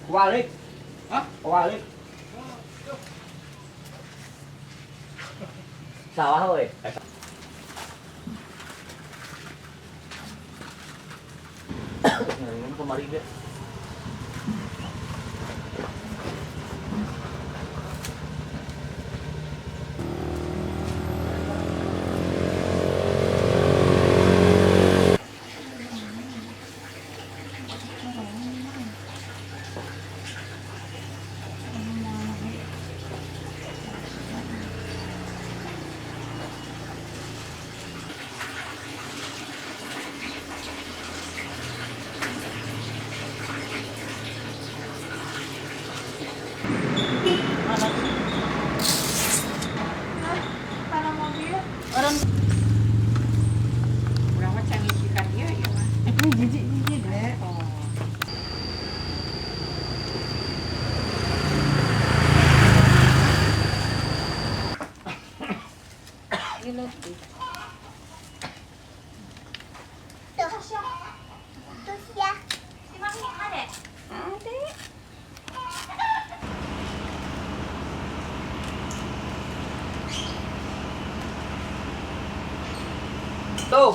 Walik. Hah? Walik. Sawah we. Kemari ge. Orang Urang mah canggih ka dieu ieu mah. Ini jijik-jijik deh. Oh. Tuh.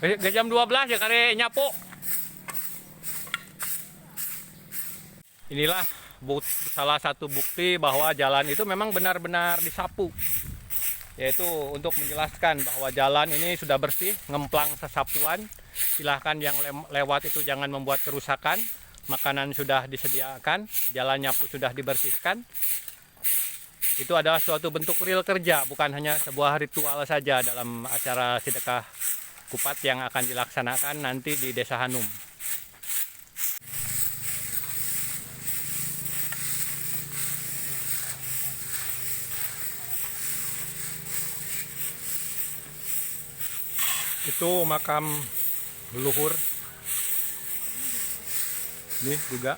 Ke jam 12 ya kare nyapu. Inilah salah satu bukti bahwa jalan itu memang benar-benar disapu. Yaitu untuk menjelaskan bahwa jalan ini sudah bersih, ngemplang sesapuan. Silahkan yang lewat itu jangan membuat kerusakan. Makanan sudah disediakan, jalan nyapu sudah dibersihkan. Itu adalah suatu bentuk real kerja, bukan hanya sebuah ritual saja dalam acara sedekah kupat yang akan dilaksanakan nanti di Desa Hanum. Itu makam leluhur. Ini juga.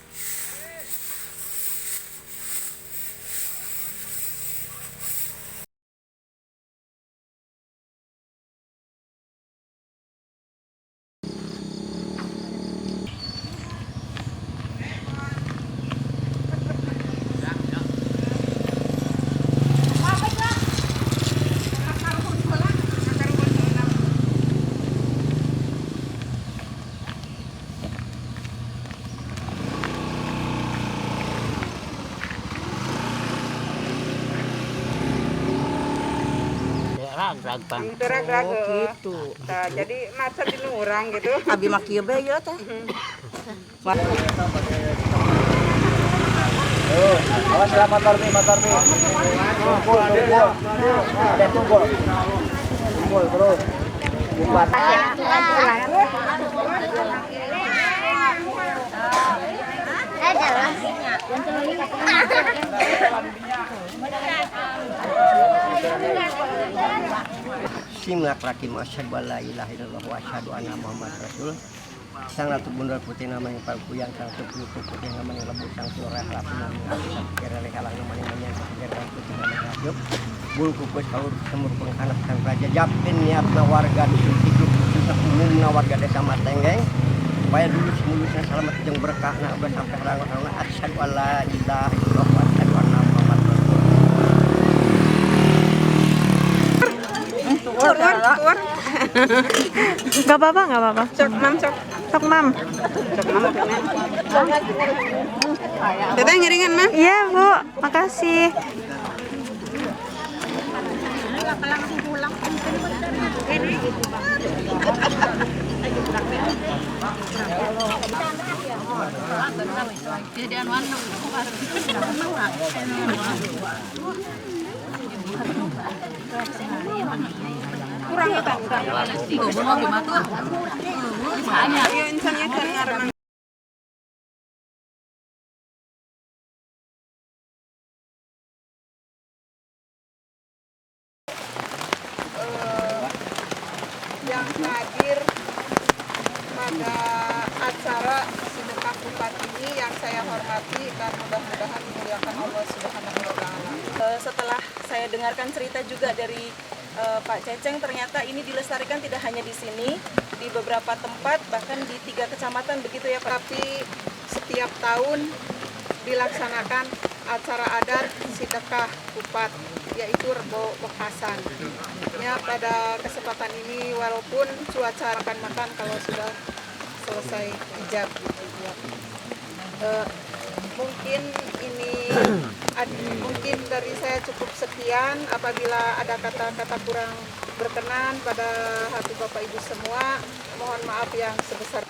Rag-rag. Rag-rag. Oh, gitu. Tah, jadi macet di urang gitu. Abi mah kieu bae ya teh. Awas lah motor nih, motor nih. Kumpul, kumpul. Ada kumpul. Kumpul terus. Kumpul. Bismillahirrahmanirrahim. Asyhadu an la ilaha illallah wa asyhadu anna Muhammad Rasul. Sang Ratu Bundar Putih namanya Pangkuyang, Sang Ratu Putih Putih namanya Lebu, Sang Surah Lapu namanya Kira Kalang namanya Menyan, Kira Putih namanya Rajuk. Bulu kukus kalur semur penghanap sang raja japin niatna warga dusun Tijuk khususnya umumna warga desa Matenggeng supaya dulu semulusnya selamat jeung berkahna udah sampai rango-rango. Asyhadu an la ilaha illallah wa asyhadu anna Muhammad Rasul. Tur, tur. Gak apa-apa, gak apa-apa. Sok mam, sok. Sok mam. Sok mam oke. Teteh ngiringan, Mam. Iya, Bu. Makasih. Kurang ya, kurang. Iya, insannya kan ngaranna. Yang hadir pada acara sedekah Sedekah Kupat ini yang saya hormati dan mudah-mudahan dimuliakan Allah Subhanahu wa Ta'ala. Setelah saya dengarkan cerita juga dari Pak Ceceng, ternyata ini dilestarikan tidak hanya di sini, di beberapa tempat, bahkan di 3 kecamatan begitu ya Pak. Tapi setiap tahun dilaksanakan acara adat Sedekah Kupat, yaitu Rebo Wekasan. Ya, pada kesempatan ini walaupun cuaca makan-makan kalau sudah selesai ijab gitu ya. Mungkin ini mungkin dari saya cukup sekian. Apabila ada kata-kata kurang berkenan pada hati Bapak Ibu semua, mohon maaf yang sebesar.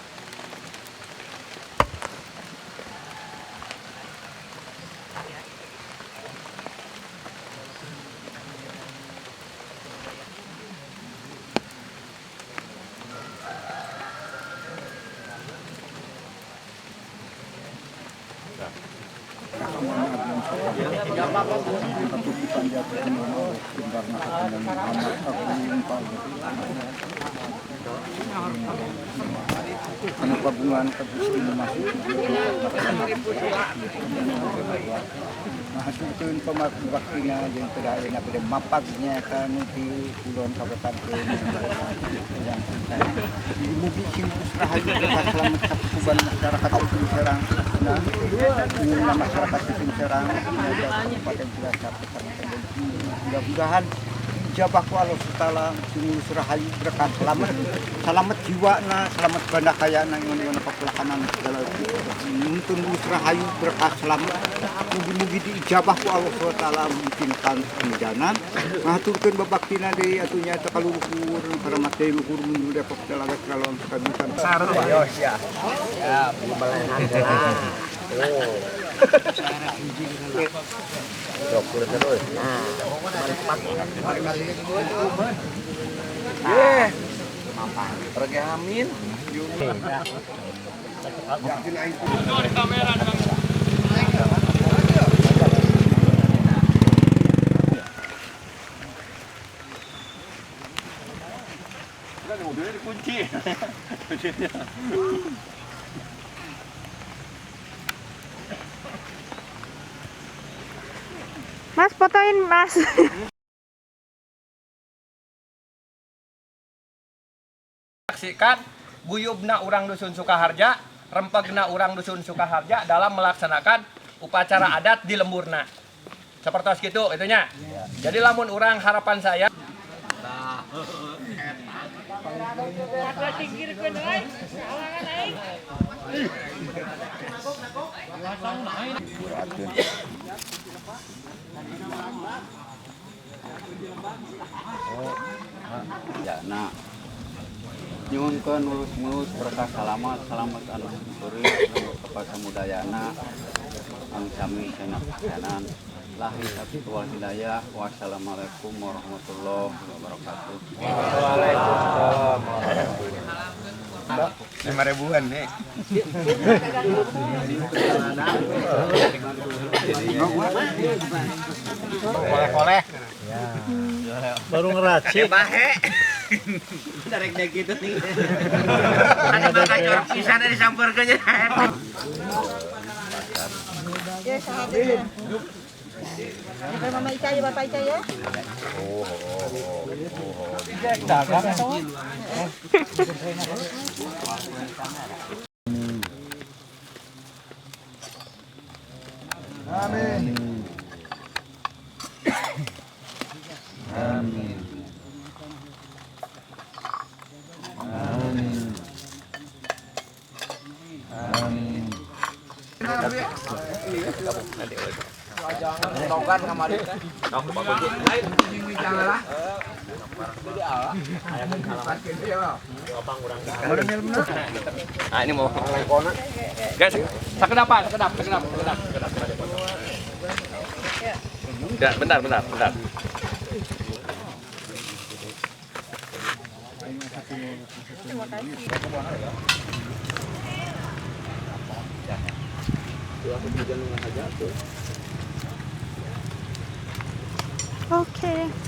Mapagnya kan di kulon kabupaten mugi sing rahayu selamat kapuban masyarakat Dusun Serang, nah masyarakat Dusun Serang Kabupaten Cilacap, mudah-mudahan ijabah ku Allah Taala sing rahayu berkah selamat, selamat jiwa na, selamat banda kaya na ngon papelakanan segala nuntun rahayu berkah selamat, mugi-mugi diijabah ku Allah Taala mungkin kan penjanan ngaturkeun babaktina deui atuh nya eta kaluhur karamat deui luhur mundur depok dalaga kalon kabutan ayo sia ya belahan lah oh dokter terus nah eh pergi amin. Mobilnya dikunci. Mas, fotoin Mas. Saksikan guyubna urang Dusun Sukaharja, rempegna urang Dusun Sukaharja dalam melaksanakan upacara adat di lemburna. Seperti itu itunya. Jadi lamun urang harapan saya ya nah nyuhunkeun mulus-mulus berkah salamat salamat anu syukuri kepada samudayana anu sami senak-senan lahir wal hidayah. Wassalamualaikum warahmatullahi wabarakatuh. Waalaikumsalam. 5 ribuan nih. Koleh-koleh. Baru ngeracik. Bahe. Darek dek gitu nih. Ada bakal jorok pisan disampeurkeun. Ya, sahabat. Mama Ica ya, Bapak Ica ya. Amin. Amin. Amin. Amin. Nah, ini mau. Guys, sakedap Pak, sakedap, sakedap, sakedap, sakedap. Ya, bentar, bentar, bentar. Terima kasih. Oke.